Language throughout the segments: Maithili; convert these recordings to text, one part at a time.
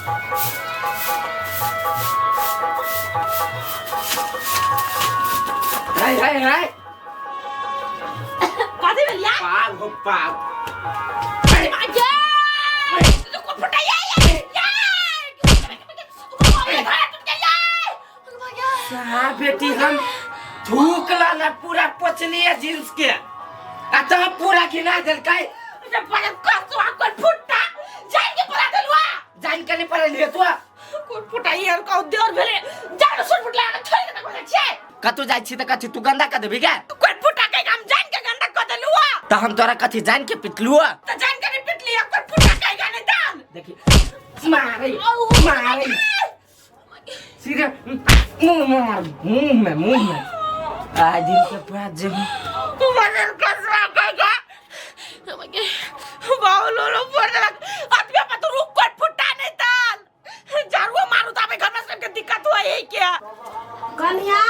हाय हाय हाय। कथी भेल यार? पाग हो पाग। अरे माय गे, को फटा ये ये ये। हाँ बेटी, हम थूक लाना पूरा पोछलिए जींस के आ तो पूरा घिना देलकै। फुट्टा जान के पड़ा देलुआ। जान के नहीं पड़े तो। कोन फुटा यार? कहू देर भेले जान सुन फुटला के छोड़ के बोले छे। कतौ जाइ छी त कथी तू गंदा कर देबी क्या? कोन फुटा के हम जान के गंदा कर देलुआ। त हम तोरा कथी जान के पिटलुआ? त जान के नहीं पिटली, कोन फुटा के गाने दान। देखी मारे मारे सीधे मुंह में मार, मुंह में, मुंह में। आज दिन के बाद जब मदर कसरा कहेगा बाउलो लो पड़ आदमी पर तो रुक कर फुटा नहीं ताल झाड़ू मारू ताबे घर में सबके दिक्कत हुआ यही क्या। कनिया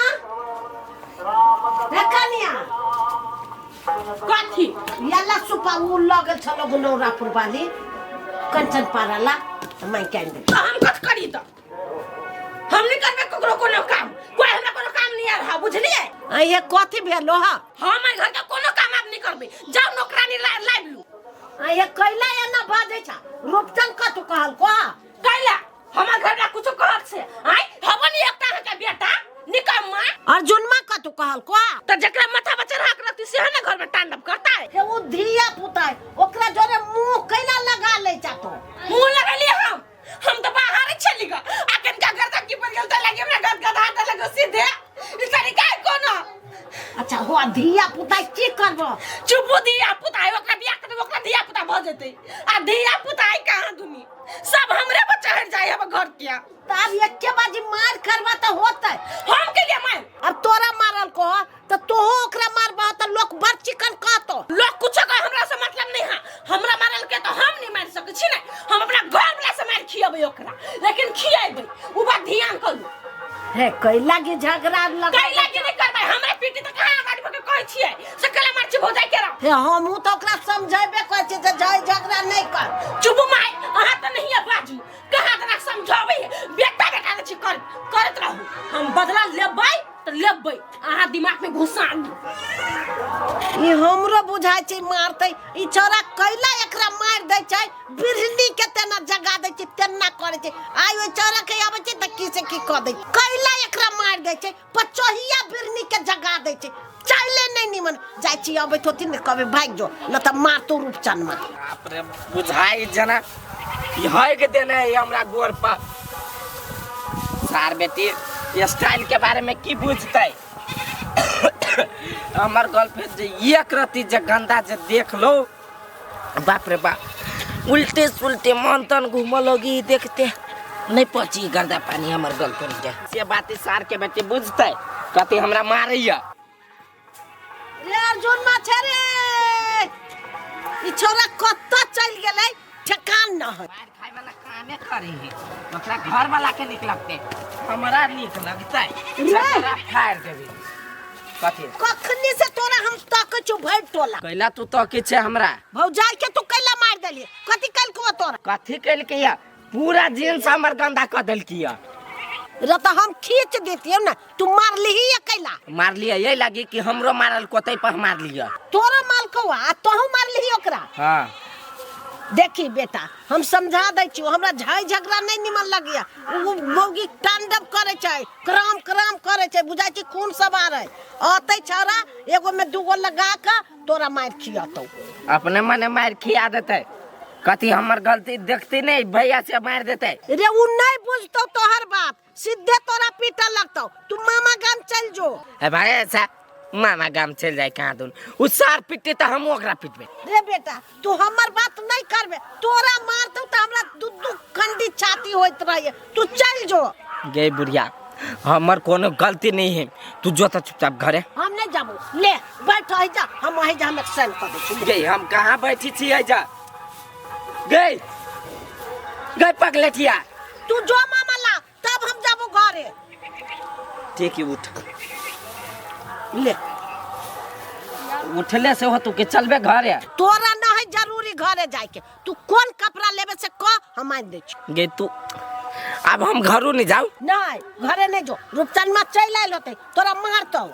रे कनिया। कथी? यल्ला सुपा उ लगल छलो गुनौरापुर वाली कंचन पाराला मैं can they. तो हम कथ करी? त हम नहीं करबे ककरो कोनो काम, कोई हमरा कोनो काम नहीं आ रहा, बुझलिए? आ ये कथी भेलो हा? हम घर के कोनो काम आप नहीं करबे, जाओ नौकरानी लाइब लू। आ ये कैला एना बाजै छा? रूपचन कतु कहल को? कैला हमर घर में कुछ कहत से आय हवन एकटा अहाँ के बेटा निकम्मा। अर्जुनमा कतु कहल को? त जकरा माथा पर चढ़ा के रखती से ना घर में तांडव करता है। हे उ धिया पुता है, ओकरा जोरे मुंह कैला लगा ले चा तो? मुंह लगलिए हम तो बाहर चली ग आ कनका गर्दन की पर गेल त लगे हमरा गद गदा त लगो सीधे ई तरीका है कोनो। अच्छा हो धिया पुता की करबो? चुप, धिया पुता है ओकरा बियाह करबो, ओकरा धिया पुता भ जेतै आ धिया पुता है कहां दुनी सब हमरे पर चढ़ जाए हम घर के। त अब एके बाजी मार करबा त होतै। हम के लिए मार? अब तोरा मारल को त तोहो ओकरा मारबा त लोक बड़ चिकन कहतो। लोक कुछ कह हमरा से मतलब नहीं है, हमरा मारल के तो हम नहीं मार सकै छी ने, हम अपना घर वाला से मार खियबै ओकरा, लेकिन खियेबै उ बात ध्यान करू। हे कैला के झगड़ा लगा? कैला के नहीं करबै, हमरा पीटी त कहां गाड़ी पर के कहै छियै से कैला मार छी भौजाई के रह। हे हमहू त ओकरा समझेबे करै छियै जे झै झगड़ा नहीं कर। चुप my, अहाँ त नहीं बाजू, कहां तोरा समझाबै बेटा बेटा ने छी कर करत रहू, हम बदला लेबै त लेबै, अहाँ दिमाग में घुसा लू। ई हमरो बुझाइ छै मारतै ई छौड़ा, कैला एकरा मारि दै छै, बिरनी के तेना जगा दै छै तेना करै छै, आइ ओहि छौड़ा के आबै छै त की से की कऽ दै छै, कैला एकरा मारि दै छै, पचोहिया बिरनी के जगा दै छै, चाइले नहीं निमन जाइ छी अबैत होथिन ने कहबै भागि जो न त मारतौ रूपचनमा। बाप रे बुझाइ जना ई है के देने है हमरा गोर पर। सार बेटी स्टाइल के बारे में की बुझतै? हमर गर्लफ्रेंड जे एक रत्ती जे गंदा जे देख लो, बाप रे बाप उल्टे सुलटे मन तन घूम लगी देखते नहीं पची गर्दा पानी हमर गर्लफ्रेंड के। से बात सार के बेटी बुझतै कथी हमरा मारैया। रे अर्जुन मा छे रे ई छौड़ा कतऽ चलि गेलै ठेकान न है। मार खाए वाला कामे करे है, ओकरा घर वाला के निक लगते हमरा निक लगतै? रे। फाड़ देबी कथी? कखनी से तोरा हम तकै छौ भरि टोला। कैला तू तकै छै हमरा? भौजाई के तू कैला मारि देलियै? कथी कैलको तोरा? कथी कैलकै या? पूरा जींस हमर गंदा कऽ देलकी या। रे तऽ हम खींच देतियौ ने, तू मारलिही या कैला? मारलियै यही लागी कि हमरो मारल कोतै पर मारलियै। तोरो मालकौ आ तोहू मारलिही ओकरा? हाँ। देखी बेटा हम समझा दै छियौ, हमरा झाइ झगड़ा नहीं निमन लगैया, उ मौगी तांडव करै छै, क्राम क्राम करै छै, बुझाइ छै खून सब आ रहै अतै छौड़ा एगो में दूगो लगा के तोरा मारि खियतौ। अपने मने मारि खिया देतै कथी? हमर गलती देखती नहीं भैया से मारि देतै। रे उ नहीं बुझतौ तोहर बात, सीधे तोरा पीटा लगतौ, तू मामा गाम चल जो। ए भाई ऐसा मामा गाम चल जाए कहाँ दून, उ सार पिटते त हम ओकरा पिटबे। रे बेटा तू हमर बात नहीं करबे, तोरा मारतौ त हमरा दू दू खंडी छाती होइत रहिए, तू चल जो। गे बुढ़िया हमर कोनो गलती नहीं है, तू जो त चुपचाप घरे। हम नहीं जाबो, ले बैठ है जा, हम वहीं जा हम एक्शन कर दै छी। गे हम कहाँ बैठी छी है जा? गे गे पगलेठिया तू जो मामा ला तब हम जाबो घरे। ठीक है उठ ले उठले से हो तू के चलबे घरे। तोरा न है जरूरी घरे जाइके। तू कोन कपड़ा लेबे से कह, हम आनि दै छी। गे तू आब हम घरो नहीं जाऊ। नहीं, घरे नहीं जो। रूपचनमा चलि आयल होतै, तोरा मारतौ।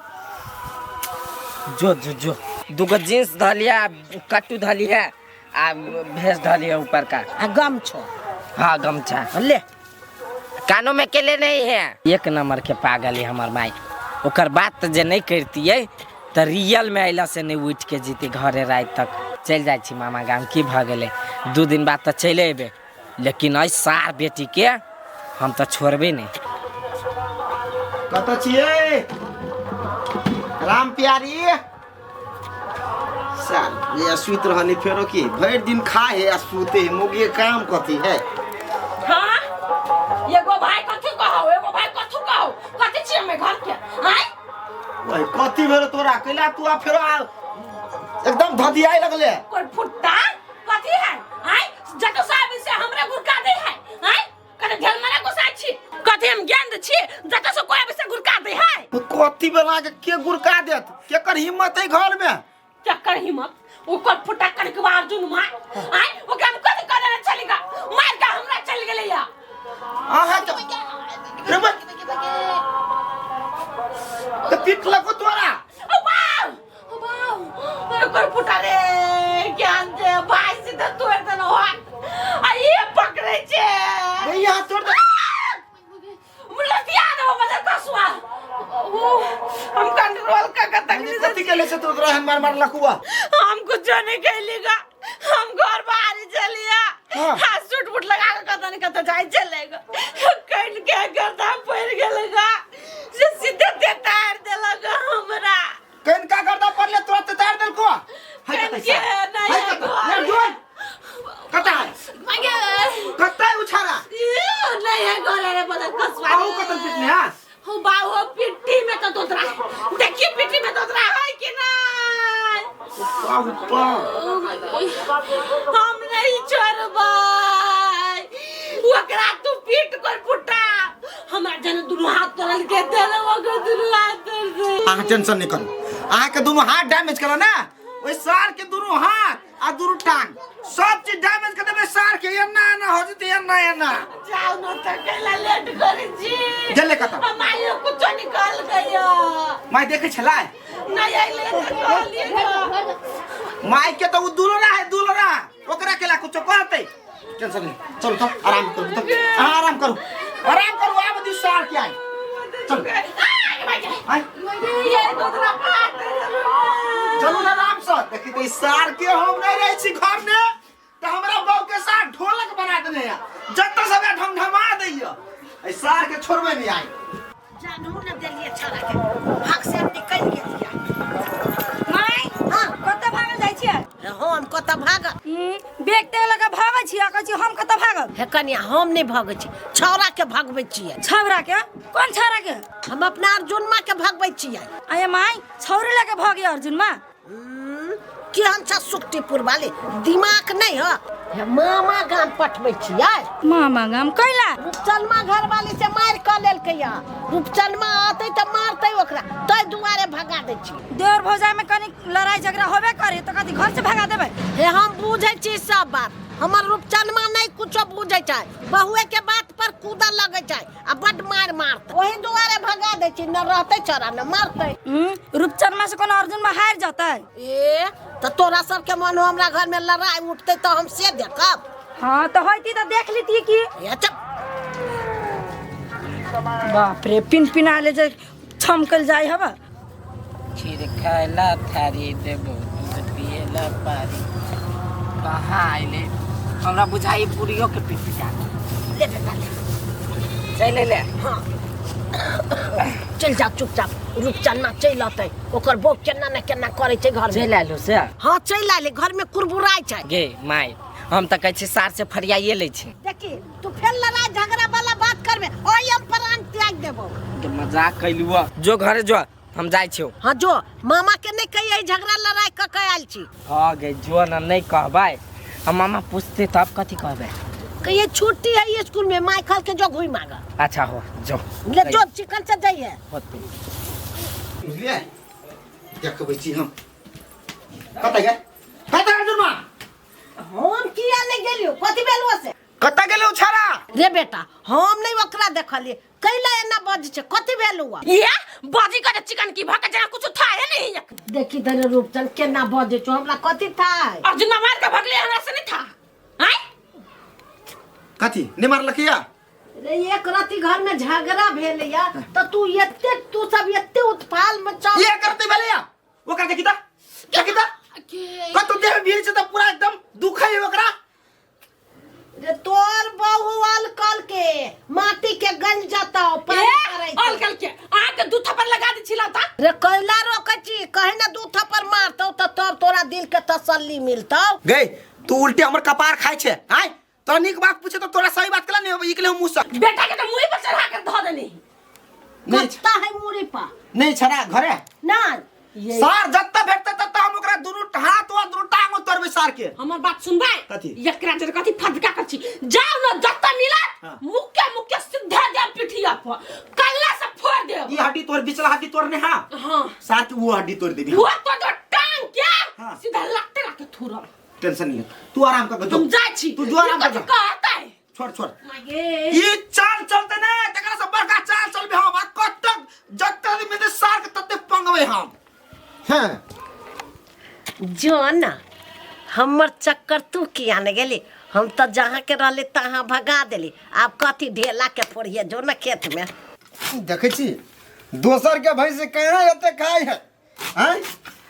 जो जो जो दूगो जींस धलिया, कट्टू धलिया आ भेस धलिया ऊपर का आ गमछो। हाँ गमछा ले। कानों में केले नहीं है। एक नंबर के पागल है हमार माई। ओकर बात जे नहीं करतियै त रियल में अइला से नहीं उठ के जीती घरे रात तक। चल जाइ छी मामा गाम, की भ गेलै, 2 दिन बाद त चलि अयबै, लेकिन एहि सार बेटी के हम त छोड़बे नहीं। कतऽ छियै राम प्यारी? साल ये सुति रहनी फेरो की भरि दिन खा है आ सुते है, मोगिए काम कथी है? हाँ एगो भाई कथी कहो, एगो भाई कथी कहो, कथी छियै हमे घर के? आय ओए कथी भेलो तोरा? कैला तू आ फेरो आ एकदम धधियाई लगले। कोई फुट्टा कथी है? आय जतो साहब से हमरे गुरका दे है। आय कते ढेल मरा गुस्सा छी, कथी हम ज्ञान छी जतो से कोई आबे से गुरका दे है। कथी बेला के के गुरका देत? केकर हिम्मत है घर में? चक्कर हिम्मत ओकर फुटा करके अर्जुन मार। आय ओकरा हम कथी करे चलेगा, मार के हमरा चल गेलै या। आहा तो रे बा तो पीट लगो तोरा। ओ बाऊ, ओ बाऊ, ओकर फुटा रे ज्ञान दे भाई सीधा तोड़ देलो हाथ। आ ये पकड़े छे। नहीं यहाँ तोड़ दे। मुलतिया दो बदल कसुआ। ओ हम कंट्रोल का का तकलीफ। कथी के ले से तोरा हम मार मार लकुआ? हम कुछ नहीं कहलेगा, हम घर बाहर चलिया। हाँ। हाथ सूट बूट लगा के कत नहीं कत जाए चलेगा। कन के करता पड़ गेलेगा से सीधे ते तार देलगा हमरा। कन का करता पड़ले तोरा ते तार देलको? हाय कन कत के नहीं हाय कत ले जोन कत है मांगे कत है उछारा? ई नहीं है गोले रे बदल कसवा। आहू कतन पिटने? हां हो बाबू पिट्टी में तो तोतरा, देखिए पिट्टी में तोतरा है कि नहीं? बाबू बाप। हम नहीं छोड़बै ओकरा, तू पीट कर फुटा हमरा जन दुनू हाथ तोड़ल के देल, ओकर दुनू हाथ तोड़ दे। अहाँ टेंशन नहीं करू, अहाँ के दुनू हाथ डैमेज करो ना, ओइ सार के दुनू हाथ आ दुनू टांग सब चीज डैमेज कर देबै सार के, एना एना हो जेतै, एना एना। जाओ न त कैला लेट करै छी। गेलै कतऽ? माइयो कुछो निकल गया। माय देखै छलै? नहीं आइले त कहलियै न। माय के त उ दुलरा है, दुलरा, ओकरा केला कुछो कहतै? टेंशन नहीं, चलू त आराम करू, त अहाँ आराम करू, आराम करू, आब दी सार के आइ। चलू आइ चलू ना आराम से। देखी त ई सार के हम नहीं रहै छी घर में त हमरा बहू के साथ ढोलक बना देने है, जत सब ढमढमा दैया। ई सार के छोड़बै नहीं आइ। जानू न देलिए छड़ा के, भाग से निकल गेलिए। माय हां कत भागल जाइ छियै? हम कत भागल? बेग तेग लगा भागै छियै, कहै छी हम कत भागब? हे कनिया हम नहीं भागै छी, छौड़ा के भागबै छियै। छौड़ा के? कोन छौड़ा के? हम अपना अर्जुनमा के भागबै छियै। अये माय छौड़े लगे भागे अर्जुनमा? केहन छ सुखटीपुर वाली, दिमाग नहीं ह। हे मामा गाम पठबै छियै। मामा गाम कैला? रूपचनमा घर वाली से मार क लेलकै या। रूपचनमा आतै त मारतै ओकरा, तै दुआरे भगा दै छी। देवर भौजाई में कनी लड़ाई झगड़ा होबे करे त कथी घर से भगा देबै? हे हम बुझै छी सब बात, हमर रूपचनमा नहीं कुछो बुझै छै, बहुए के बात पर कूदा लगै छै आ बड मार मारतै, ओही दुआरे भगा दै छी, न रहतै छौड़ा न मारतै। रूपचनमा से कोनो अर्जुनमा हारि जतै? ए त तोरा सबके मन हो हमरा घर में लड़ाई उठतै त हम से देखब? हाँ त होती त देख लीती की। ए चुप। बाप रे पिन पिना ले जे छमकल जाय हवा। खीर खाइला थारी देबो, दूध पिएला पारी। कहाँ आइले? हमरा बुझाई पूरियो के पीट पिटा। ले बेटा ले। चल ले। हाँ चल जा चुपचाप, रूपचन्ना चलि अतै, ओकर बहू केना ने केना करै छै घर में। चलि आयलो से? हाँ चलि आयलै, घर में कुरबुराइ छै। गे माय हम त कहै छी सार से फरियाइए लै छी। देखी तू फेर लड़ाई झगड़ा वाला बात करबे, ओइ हम प्राण त्याग देबो। गे मजाक कैलुआ, जो घरे जो, हम जाइ छियौ। हाँ जो, मामा के नहीं कहियै झगड़ा लड़ाई क के आयल छी। हाँ गे जो न नहीं कहबै, हम मामा पूछते तब कथी कहबै? कहियै छुट्टी है स्कूल में, माय खल के जो घुमि मांग। अच्छा हो जो ले जो चिकन से जाइए। होते बुझलियै? देखबै छी हम कतऽ गे? कतऽ अर्जुनमा? हम किया नहीं गेलियो कथी भेलुआ से कतऽ गेलै ओ छाड़ा रे बेटा हम नहीं ओकरा देखलिए कैला एना बज छै कथी भेलुआ ये बाजी कर चिकन की भक जना कुछ था है नहीं एक देखी धरे रूपचंद केना बजै छौ हमरा कथी था अर्जुन मार के भगले हमरा से नहीं था आय कथी नहि मारलक या रे एक राति घर में झगड़ा भेल या त तू एते तू सब एते उत्पाल में चल ये करते भेलै या ओकरा देखी त देखी त के कतौ देह में भीड़ छै त पूरा एकदम दुखै है ओकरा रे तोर बहु अलकल के माटी के गल जतौ पानी ए करै ऑल कल के आ के दू थप्पड़ लगा दी छिला ता रे कैला रोकै छी कहीं ना दू थप्पड़ मारतौ त तब तोरा दिल के तसल्ली मिलतौ गई तू उल्टे हमर कपार खाइ छै आय तोरा नीक बात पूछे तो तोरा सही बात केला नहीं ई के मुंह से बेटा के तो मुंह पर चढ़ा के धो देनी नहीं कत्ता है मुड़ी पर नहीं छड़ा घरे नहीं ये सार जत्ता भेटते तत्ता हम ओकरा दुनू हाथ और दुनू टांग तोड़बै सार के हमर बात सुनबै कथी? एकरा जर कथी फदका कर छी जाओ न जत्ता मिला हाँ। मुक्के मुक्के सीधा दे पिठिया पर कल्ला से फोड़ देब ई हड्डी तोड़ बिचला हड्डी तोड़ने हां हां सार के वो हड्डी तोड़ देबी वो तो जो टांग के हाँ। सीधा लगते लाके थुरब टेंशन नहीं तू आराम कर जो हम जाइ छी तू जो आराम कर कथी कहतै छोड़ छोड़ मागे ई चाल चलते ना तकरा से बड़का चाल चलबे हम आ कतक जत्ता दिन में सार के तते पंगबे हम हां जो ना हमर चक्कर तू किया ने गेली हम तो जहाँ के रहली तहाँ भगा देली आब कथी ढेला के फोड़िए जो ना खेत में देखै छी दोसर के भैंसी केना एते खाइ है आँय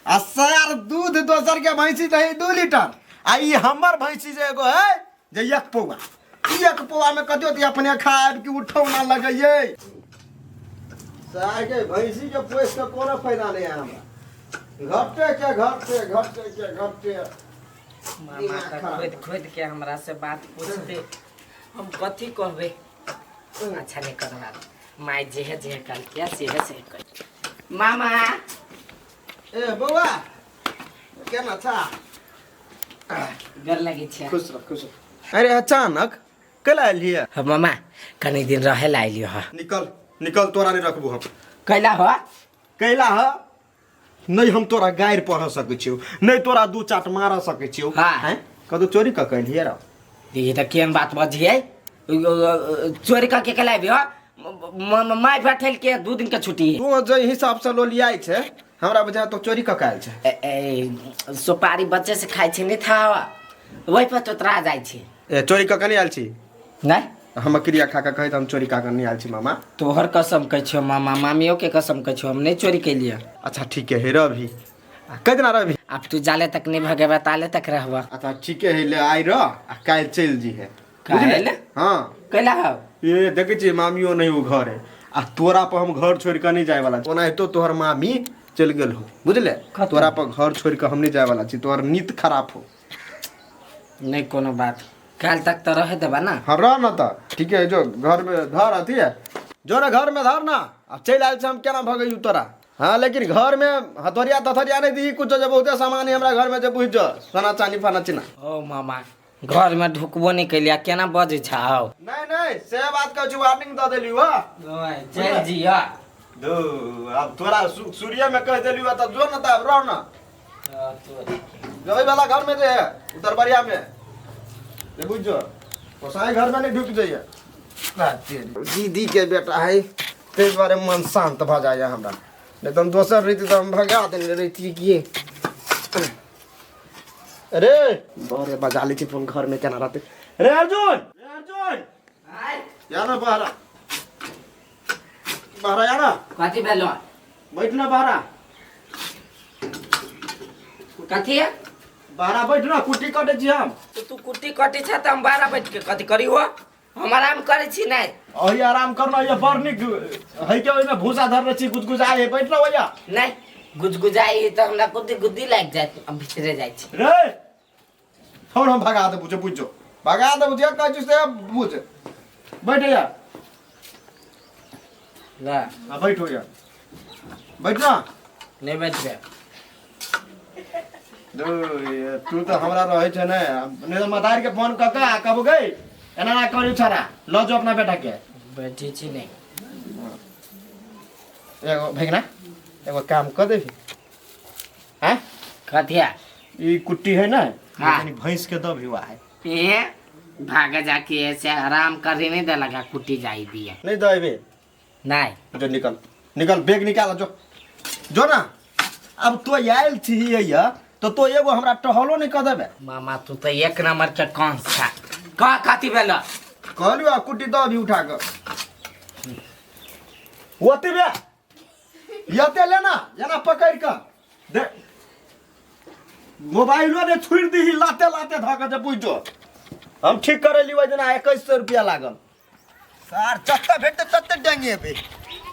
आ सार दूध दोसर के भैंसी दही 2 लीटर आ ई हमर भैंसी जे एगो है जे एक पौआ ई एक पौआ में कहियो तऽ अपने खायब कि उठौना लगैये। सार के भैंसी के पोसि के कोनो फायदा नहीं है हमरा, घटे के घटे, घटे के घटे। मामा तऽ खोदि खोदि के हमरा से बात पूछते, हम कथी कहबै? अच्छा नहीं करवा, माय जेहे जेहे कहलकै सेहे सेहे कर मामा। ए बौआ, केना छा? गोर लगै छै। खुश रह, खुश रह। अरे अचानक कैला एलियै? हाँ मामा, कनी दिन रहे ला अलियो ह। निकल निकल, तोरा नहीं रखबू हम। कैला हो? कैला ह नहीं, हम तोरा गारि पढ़ सकै छियौ, नहीं तोरा दू चाट मार सकै छियौ। हाँ। हैं, कतौ चोरी कऽ के एलियै रौ? ये तऽ केहन बात बजियै? चोरी करके कैला अबियो? माय बैठल के 2 दिन के छुट्टी। तू जे हिसाब से लोलियाइ छै, हमरा बुझाय तो चोरी कऽ के आयल छै। ए, ए, सुपारी बच्चे से खाइ छै नहीं था, वही पर तोतरा जाइ छै। ए, चोरी कऽ के नहि आयल छी? नहीं। हम क्रिया खा कऽ कहैत हम चोरी कऽ के नहि आयल छी मामा। तोहर कसम कहै छियौ मामा, मामियो के कसम कहै छियौ, हम नहीं चोरी केलियै। अच्छा ठीक है, रवि कै दिना रवि? अब तू जाले तक नहीं भगेबा ताले तक रहबा। अच्छा ठीके है, ले आइ रह आ काल्हि चलि जइहे। काल्हि? हाँ। कैला हौ? ये देखै छियै मामियो नहीं ओ घर है आ तोरा पर हम घर छोड़ि कऽ नहि जाय वाला छी। ओनाहितो तोहर मामी चलि गेल हो, बुझले? कतऽ? तोरा पर घर छोड़ि कऽ हम नहि जाय वाला छी, तोहर नीत खराब हो। नहीं कोनो बात, काल्हि तक तो रह देबा ना? हाँ, रह ना तऽ ठीक है, जो घर में धर अथी है, जो ना घर में धर ना। अब चलि आयल छै, हम केना भगैयौ तोरा? हाँ, लेकिन घर में हथौरिया तथौरिया नहीं दी कुछ, जे बहुते सामान है हमरा घर में, जे बुझ जो सोना चानी फाना चिना। ओ मामा, घर में ढुकबो नहीं कैलिया, केना बजै छौ? नहीं नहीं, से बात कहै छी, वार्निंग दऽ देलियौ हँ। चलि जिया। दू अब तोरा सूर्य में कह देलियौ तऽ जो ना, तऽ रह ना जबै वाला घर में जे है उतरबरिया में जे, बुझ जो गोसाई घर में नहीं ढुक जाइए। दीदी के बेटा है ताहि दुआरे मन शांत भऽ जाइए हमरा, नहीं तऽ हम दोसर रहिती तऽ हम भगा देने रहिती। की अरे बड़े बजा लै छी फोन, घर में केना रहतै? रे अर्जुन, रे अर्जुन, या ना बहरा, बहरा या ना। कथी भेलो? बैठ ना बहरा। कथी है? बहरा बैठ ना, कुट्टी कटै छी हम। तो तू कुट्टी कटी छ तऽ हम बाहर बैठ के कथी करी हो? हम आराम करै छी नहीं? अही आराम करना, ये बड़ नीक है के ओहिमे भूसा धरने छी, गुजगुजाय है, बैठ ना भैया। नहीं, गुजगुजाई तऽ हमरा गुद्दी गुद्दी लागि जायत, हम भीतरे जाइ छी। रे छोड़, हम भगा देबू जे बुझ जो, भगा देबू जे कहै छी से बुझ, बैठ यार। ला। हाँ, बैठो यार, बैठ ना। नहीं बैठबे। दू ये, तू तऽ हमरा रहै छै ने, नहीं तऽ मदार के फोन कऽ के आ कहबो गई एना ना करी छोरा, लऽ जो अपना बेटा के। बैठे छी नहीं। एगो भैगना, एगो काम कऽ देबी हैं? कथी है? ई कुट्टी है ना? हाँ। कनी भैंस के दब हुआ है। ए भागा जाके ऐसे आराम करे नहीं दे लगा कुट्टी जाई दिया। नहीं दबे। नहीं। जो निकल निकल बैग निकाल जो जो ना। अब तो आयल छी या तो तो एगो हमरा टहलो नहीं क देबे। मामा तू तो एक नंबर के कौन सा का कथी भेल? कहलियो कुट्टी दबी उठा के ओते बे यते लेना एना पकड़ के दे मोबाइलो ने छोड़ दीही लाते लाते धक जे बुझो हम ठीक करे ली ओइ दिना 2100 रुपया लागल। सार जत्ता भेटते तत्ते डेंगेबे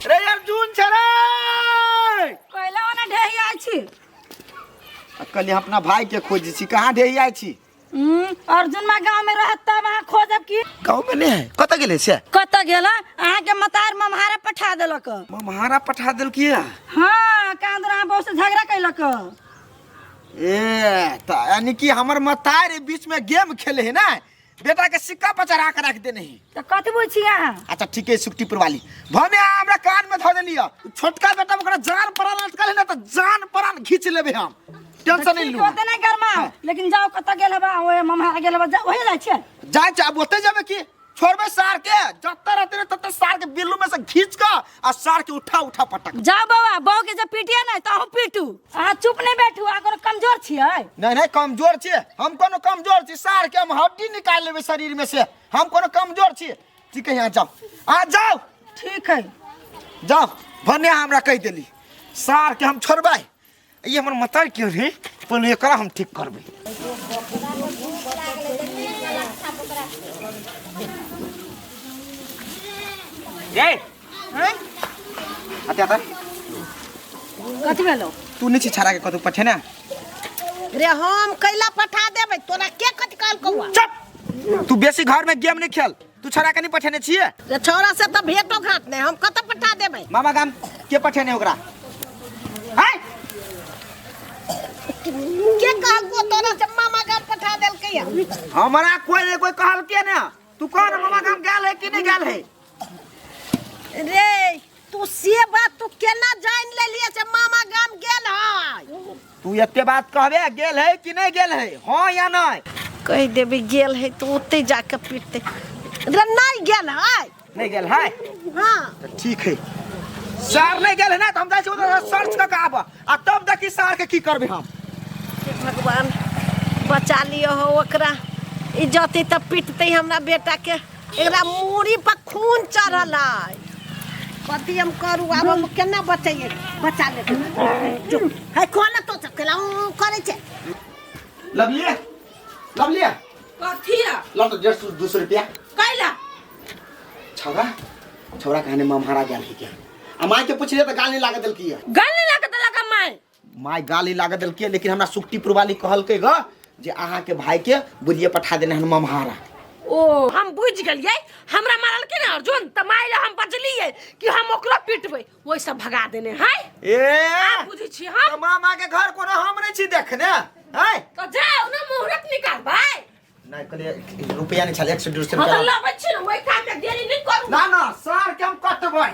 रे अर्जुन छ रे। कोयला ओना ढेही आइ छी। कल अपना भाई के खोजी छी कहाँ ढेही आइ छी? अर्जुन मा गांव में रहत तब अहाँ खोजब की? गांव में नहीं है। कत गेले से? कत गेला? अहाँ के मतार ममहारा पठा देलक। ममहारा पठा देलकी? हां, कांदर अहाँ बहुत से झगड़ा कैलक। ए त यानी कि हमर मतार बीच में गेम खेले है ना, बेटा के सिक्का पर चढ़ा के रख देने ही। त कथि बुझी अहाँ? अच्छा ठीक है सुक्ति पुरवाली भने हमरा कान में धऽ देलिय छोटका बेटा ओकरा जान प्राण अटकल है ना त जान प्राण खींच लेबे हम, टेंशन नहीं लू। ओते नहीं गरमा, लेकिन जाओ कत गेल हबा ओए ममहारा गेल हबा ओहे जाइ छै। जाइ छै अब ओते जेबे की छोड़बे सार के जत्ता रहते रे तत्ता सार के बिल्लू में से खींच के आ सार के उठा उठा पटक। जाओ बाबा बहू के जब पीटिए ना त हम पीटू। अहाँ चुप नहीं बैठू, अहाँ कोनो कमजोर छियै? नहीं नहीं कमजोर छियै हम, कोनो कमजोर छी? सार के हम हड्डी निकाल लेबे शरीर में से, हम कोनो कमजोर छियै? ठीक है यहाँ जाओ, आ जाओ। ठीक है जाओ भने हमरा कहि देली सार के हम छोड़बै। ये हमर मतार क्यों रे पहिले एकरा हम ठीक करबै। ए हैं आते आते कथि भेलो? तू नहीं छी छाड़ा के कतौ पठे ना रे हम कैला पठा देबै तोरा के कथि कहल कौआ? चुप तू बेसी घर में गेम नहीं खेल, तू छाड़ा के नहीं पठेने छिए? रे छौड़ा से त भेटो घाट नहीं, हम कत पठा देबै? मामा गाम के पठेने ओकरा? हैं के कहल को तोरा से मामा गाम पठा देलकै? हमरा कोई ने कोई कहल के ना, तू कौन मामा गाम गेल है कि नहीं गेल है? रे तू से बात तू केना जान लेलिए से मामा गाम गेल है? तू एते बात कहबे गेल है कि नहीं गेल है, हां या नहीं? कह देबे गेल है तो ओते जाके पीटते। रे नहीं गेल है। नहीं गेल है? हां तो ठीक है सर नहीं गेल है ना तो हम जाइ छी उधर सर्च क के आब आ तब देखी सर के की करबे हम। भगवान बचा लियो हो ओकरा, इज्जत त पीटते हमरा बेटा के, एकरा मूड़ी पर खून चढ़ल है। कथी हम करू आब हम केना बचैए? बचा ले चुप है कोना तो सब केला करे छै। लवली लवली कथी है? ल तो 150 200 रुपया कैला? छौरा छौरा कहने ममहारा गेल है क्या? आ माय के पुछलिए त गाली लागत देलकी है। गाली लागत देलक my? My गाली लागत देलकी, लेकिन हमरा सुक्ति पुरवाली कहलकै ग जे अहाँ के भाई के बुढ़िए पठा देने हन ममहारा। ओ हम बुझ गेलियै, हमरा मारल के ना अर्जुन त माय हम बजलियै कि हम ओकरा पीटबै, ओइ सब भगा देने है। ए बुझै छी हम त मामा के घर कोनो हम नहीं छी देखने है त जाउ ना मुहूर्त निकालबै। नहीं कहलियै रुपया नहीं छल 100 150 हम रुपया लबै छी ना ओइ काम के देरी नहीं करू। ना ना सार के हम कटबै।